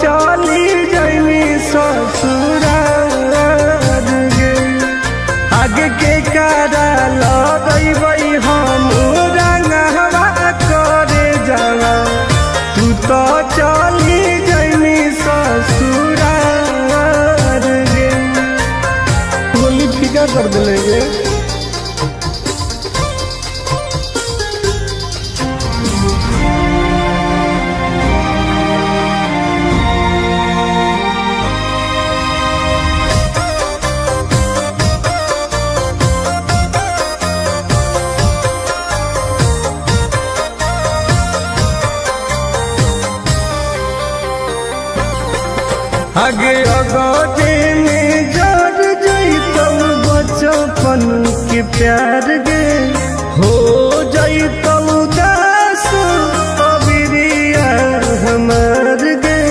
चली जैनी ससुरार गे। आगे के कारा लगैबै हम रंगवा करे जावा, तू तो चली जैनी ससुरार गे। होली फीका कर दिले गे। आगे अगोटे में जर जैतौ बचपन के प्यार गे, हो जैतौ दास अबिरिया हमार गे।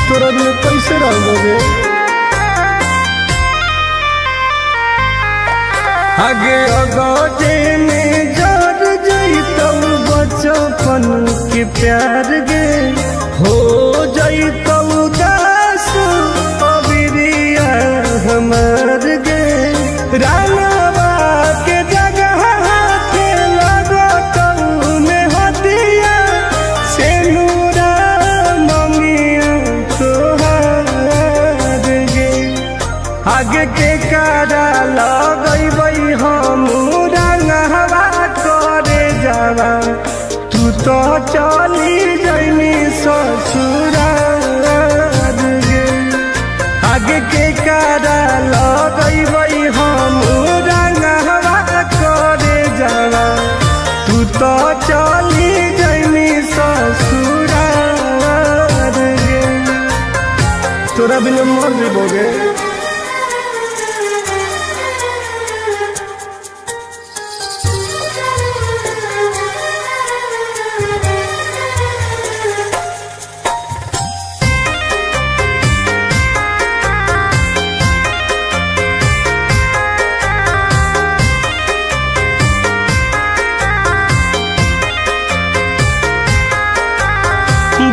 तोरा में कैसे रहोगे। आगे अगोटे में जर जैतौ बचपन के प्यार गे, हो जैतौ अबिरिया हमार गे। रानवा के जगह हाथे लगतौ में हदिया, सेनुरा ममिया तोहार गे। आगे के कारा लगैबै हम रंगवा करे जावा, तू तो चली जैनी ससुरार गे। आगे के कारा लगैबै हम रंगवा करे जावा, तू तो चली जैनी ससुरार गे। तोरा बिना मर जेबो गे।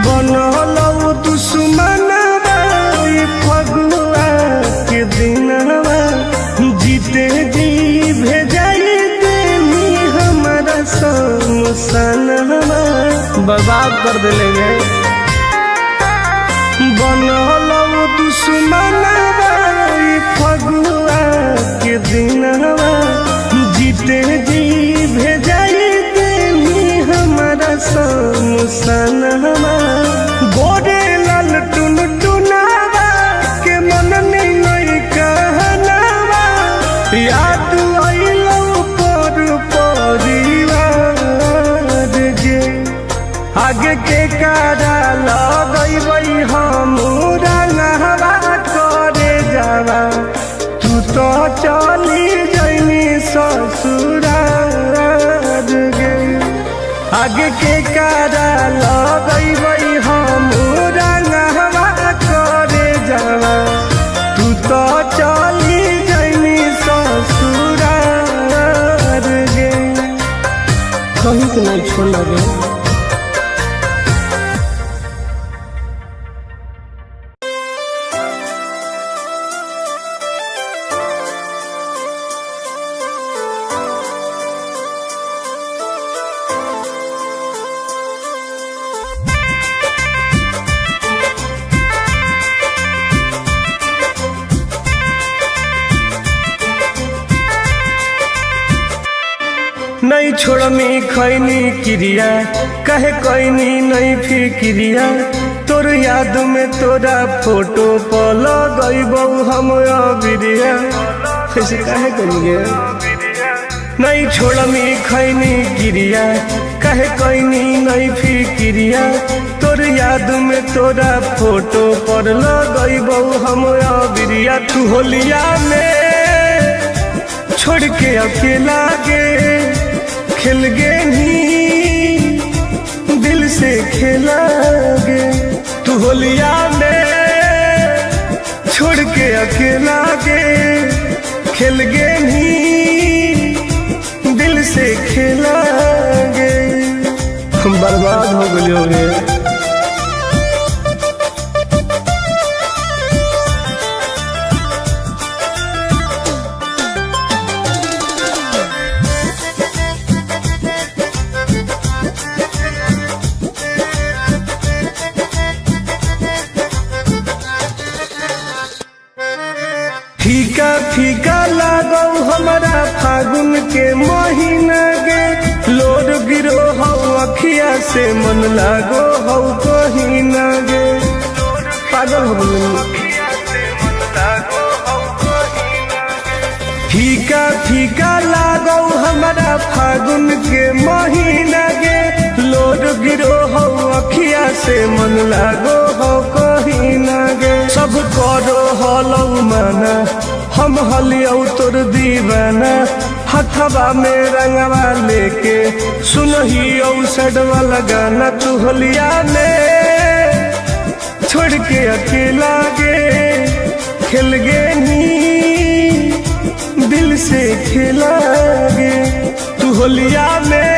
बनलौ दुश्मनवा फगुआ के दिनवा, जीते जी भेजाई देनी हमारा शमशानवा, बर्बाद कर दिले गे। बनलौ दुश्मनवा फगुआ के दिनवा, जीते जी भेजाई देनी हमारा शमशानवा। गोरे लाल टुन टुनावा के मन नहीं कहनावा, याद अइलौ पर परिवार गे। आगे के कारा लगैबै हम रंगवा करे जावा, तू तो चली जैनी ससुरार गे। आगे के कारा लगैबै हम रंगवा करे जावा, तू तो चली जैनी ससुरार गे। कहीं के नहीं छोड़ लगे। नहीं छोड़मी खैनी क्रिया, कहे कैनी नहीं फिक्रिया, तोर याद में तोरा फोटो पर लगैबौ हम अबिरिया। ऐसे काहे करिए। नहीं छोड़मी खैनी क्रिया, कहे कैनी नहीं फिक्रिया, तोर याद में तोरा फोटो पर लगैबौ हम अबिरिया। तू होलिया में छोड़ के अकेला गे, खेल गे नी दिल से खेला गे। तू होलिया में छोड़ के अकेला गे, खेल गे नी दिल से खेला गे। हम बर्बाद हो गए हो गे। फीका लागो हमारा फागुन के महीना गे। लोड गिरो हौ अखिया से मन लागो हौ कहीं ना गे। पागल हो गई। फीका फीका लागो हमारा फागुन के महीना गे। लोड गिरो हौ अखिया से मन लागो हौ कहीं ना गे। सब करो हलौ माना हम हलियौ तोर दीवाना। हथवा में रंगवा लेके सुनही औ सडवा लगाना। तू होलिया में छोड़ के अकेला गे खेल गे नी दिल से खेला गे। तू होलिया में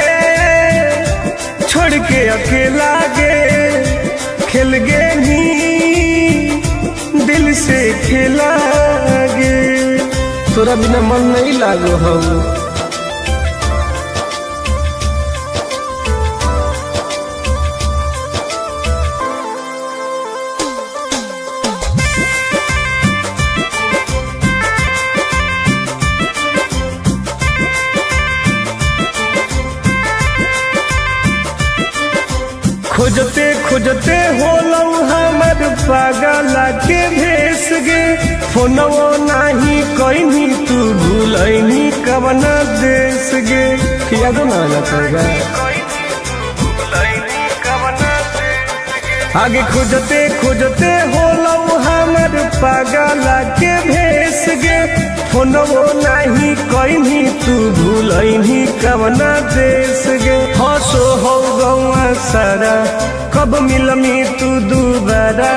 छोड़ के अकेला गे खेल गे नी दिल से खेला गे। तोरा बिना मन नहीं लागो हौ। खोजते खोजते होलौ हमर पागला के भेस गे। फोनवो नाही कइनी तू भूलैनी कवना देश गे। यादो ना आना पड़ेगा। आगे खोजते खोजते होलौ हमर पागला के भेस गे। फोनवो नाही कइनी तू भूलैनी कवना देश गे। हंसो हौ गौआ सारा कब मिलमी तू दोबारा।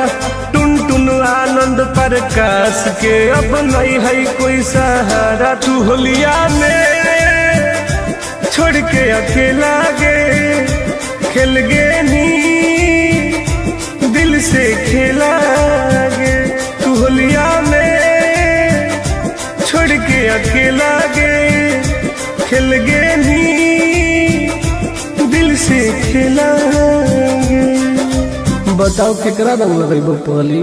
टुन टुन आनंद प्रकाश के अब नहीं है कोई सहारा। तू होलिया में छोड़ के अकेला गे खेल गे नी दिल से खेला गे। तू होलिया में छोड़ के अकेला गे खेल गे नी दिल से खेला गे। बताओ केकरा रंग लगैबो पहली।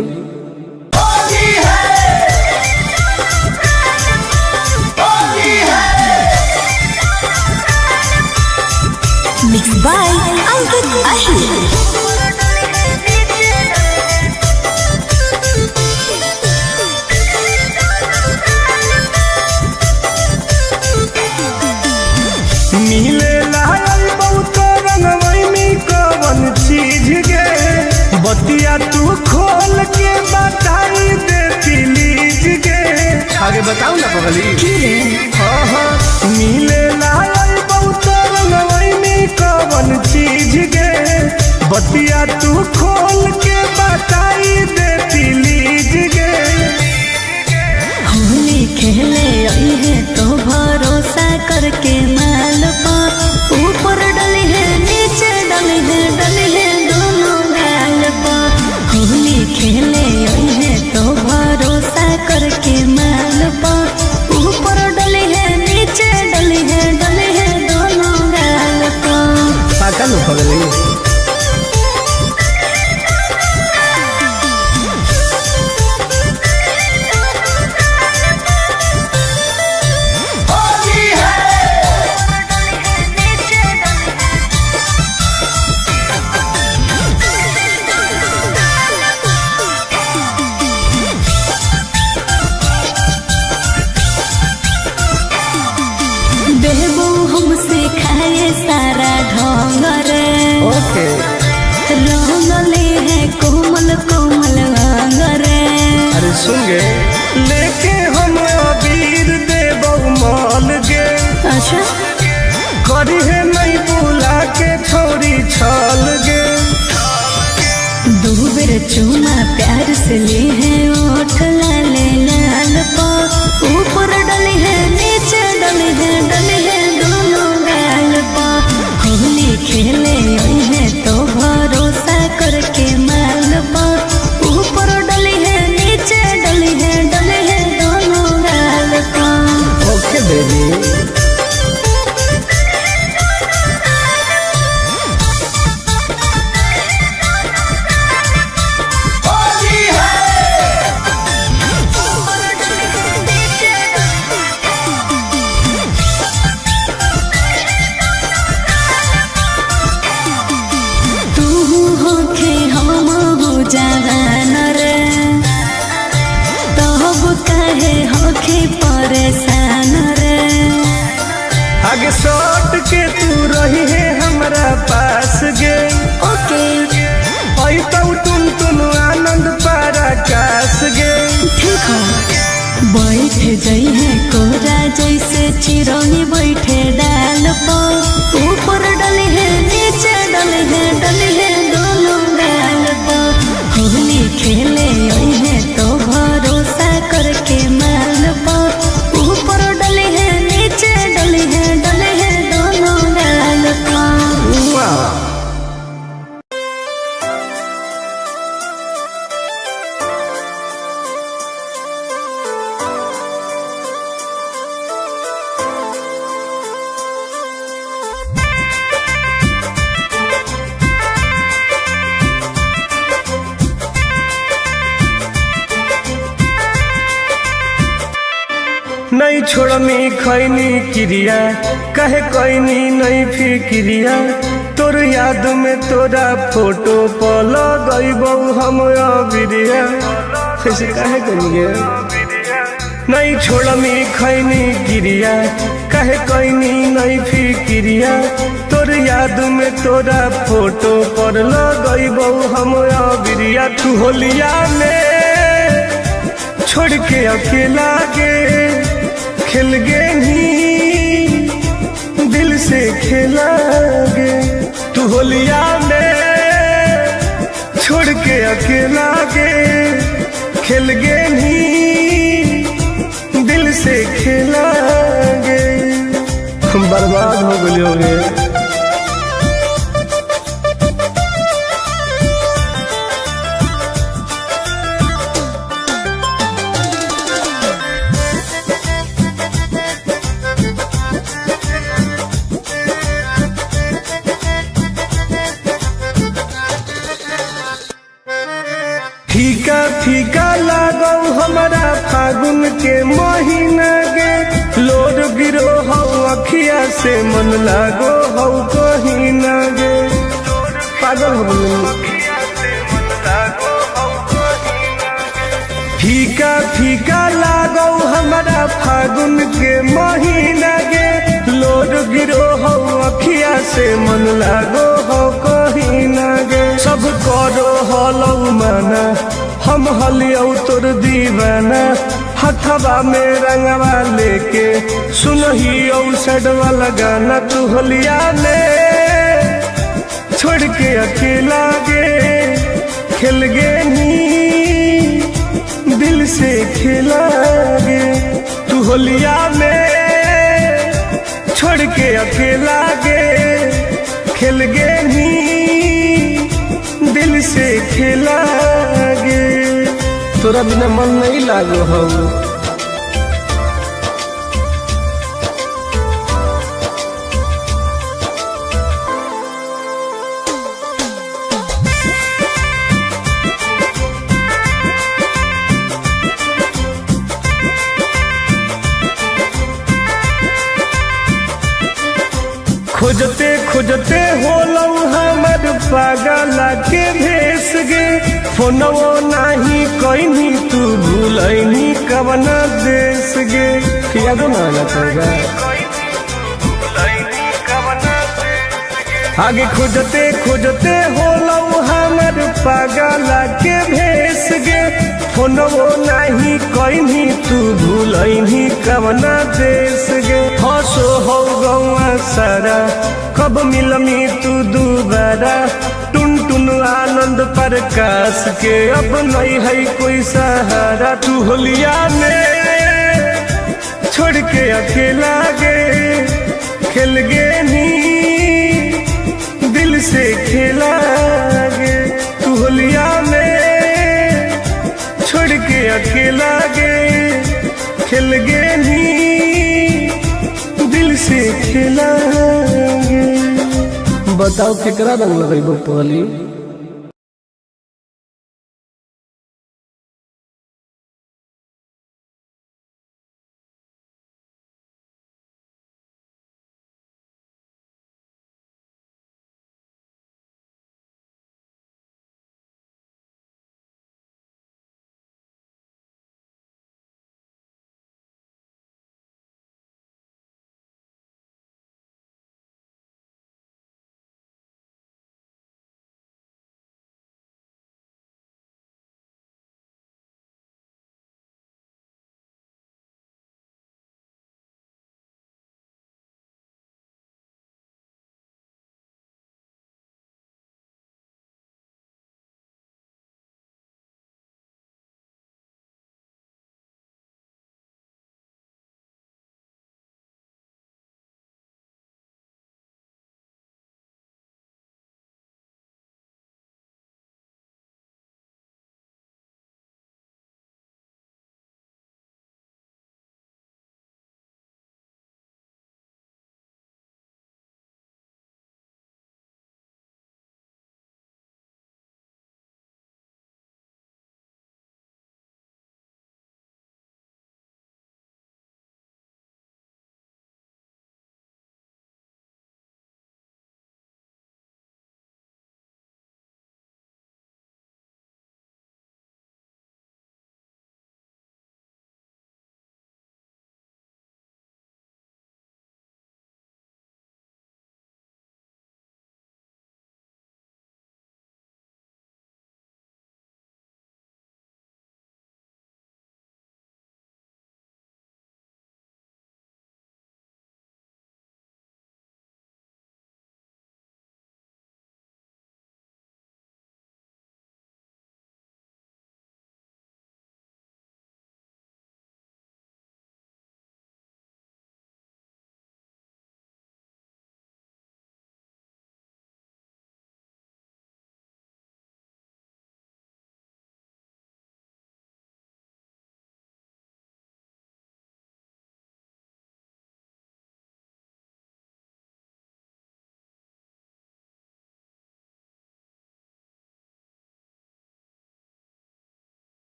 Mix by Ankit Ahir. मिले लायल बहुत रंगवई में कवन चीज गे। बतिया तू खोल के बताई दे प्लीज गे। आगे बताऊ ना पगली। हाँ हाँ मिले लायल बहुत रंगवई में कवन चीज गे। बतिया तू खोल के बताई दे प्लीज गे। होली खेले आई है तो भरोसा करके माल पा। ऊपर डली है नीचे डली है डली है दोनों गाल पा। होली खेले आई है तो भरोसा करके माल पा। ऊपर डली है नीचे डली है डली है दोनों गाल पा। पागल हो पगली। बेबू हमसे खाए सारा ढोंग रे। ओके रंगले है कोमल कोमल अंग रे। अरे सुन गे लेके हम अबीर देबौ माल गे। अच्छा करी है नहीं बुला के छोरी छाल गे। दो बेर चूमा प्यार से ले है ओठ लाले लाल पा। ऊपर डली है नीचे डली है डली है दोनों गाल पा। होली खेले आई है तो भरोसा करके माल पा। ऊपर डली है नीचे डली है डली है दोनों गाल पा। Okay baby. परेशान रे। आगे सट के तू रही है हमरा पास गे। ओके। ऐतौ तुम तुम आनंद पराकाश गे। ठीक हो। बैठ जई है कोरा जैसे चिरौनी बैठे डाल पर, ऊपर डले है नीचे डले है डले है दोनों गाल पर। होली खेले आई है तो भरोसा करके माल पर, ऊपर डले है नीचे डले है डले है दोनों गाल पर। वाह। नहीं छोड़मी खैनी क्रिया, कहे कैनी नहीं फिक्रिया, तोर याद में तोरा फोटो पर लगैबौ हम अबिरिया। ऐसे काहे करिए? नहीं छोड़मी खैनी क्रिया, कहे कैनी नहीं फिक्रिया, तोर याद में तोरा फोटो पर लगैबौ हम अबिरिया। तू होलिया में छोड़ के अकेला गे खेल गे नी दिल से खेला गे। तू होलिया में छोड़ के अकेला गे खेल गे नी दिल से खेला गे। हम बर्बाद हो गए हो गे। फीका फीका लागौ हमारा फागुन के महीना गे, लोर गिरो हौ अखिया से मन लागो हौ कहीं ना गे। पागल हो गए। फीका फीका लागौ हमारा फागुन के महीना गे, लोर गिरो हौ अखिया से मन लागो हौ कहीं ना गे। सब करो हलौ माना हम हलियौ तोर दीवाना, हथवा में रंगवा लेके सुनही औ सड वाला गाना। तू होलिया में छोड़ के अकेला गे खेल गे नी दिल से खेला गे। तू होलिया में छोड़ के अकेला गे खेल गे नी दिल से खेला गे। तोरा बिना मन नहीं लागो हौ। खोजते खोजते होलौ हमर पागल के भेस गे, फोनवो नाही कैनी तू भूलैनी कवना देश गे। यादो ना आना पड़ेगा। आगे खोजते खोजते होलौ हमर पागल के भेस गे, फोनवो नाही कैनी तू भूलैनी कवना देश गे। हंसो हौ गौआ सारा कब मिलमी तू दोबारा, टुन टुन आनंद प्रकाश के अब नहीं है कोई सहारा। तू होलिया में छोड़ के अकेला गे खेल गे नी दिल से खेला गे। तू होलिया में छोड़ के अकेला गे खेल गे नी दिल से खेला गे। बताओ केकरा रंग लगैबो पहली।